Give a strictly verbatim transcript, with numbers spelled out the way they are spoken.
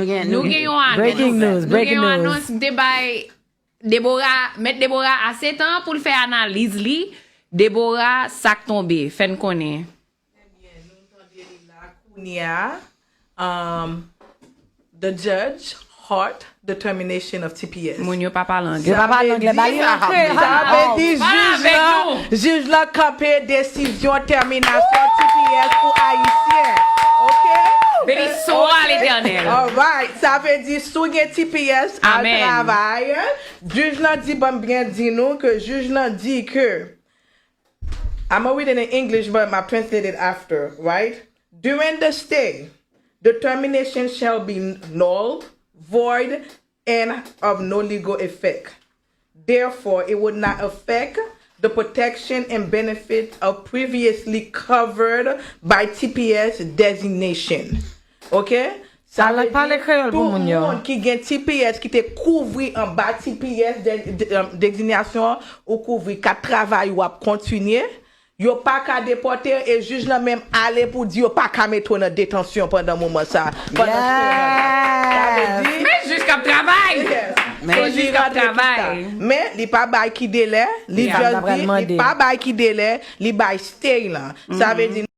Nou gen yon anons. Breaking news, breaking news. Nou gen yon anons, m te bay Deborah, Mèt Deborah ase tan pou l fè analiz li. Deborah, sa k tonbe, fè n konnen. Ebyen, nou tande li la kounye a. Um, the judge halt the termination of T P S. Moun yo pa pale anglè. Yo pa pale anglè, ba li rantre. Sa vle di jij lan, jij lan kanpe desizyon tèminasyon T P S pou Ayisyen. OK? Beni swa Letènèl. Alright. Sa vle di si w gen T P S, al travay. Jij lan di, ban m byen di nou ke jij lan di ke I'm gonna read it in English, but I'll translate it after, right? During the stay, the termination shall be null, void, and of no legal effect. Therefore, it would not affect the protection and benefits of previously covered by T P S designation. OK? Sa vle di, tout moun ki gen T P S, ki te kouvri anba T P S de, de, um, designation ou kouvri, k ap travay, w ap kontinye. Yo pa ka depòte w e jij lan menm ale pou di yo pa ka mete w nan detansyon pandan moman sa. Pandan sou sa. Sa vle di, men jij k ap travay. Men jij k ap travay. Men li pa bay ki delè, li just di, li pa bay ki delè, li bay stay lan. Sa vle di,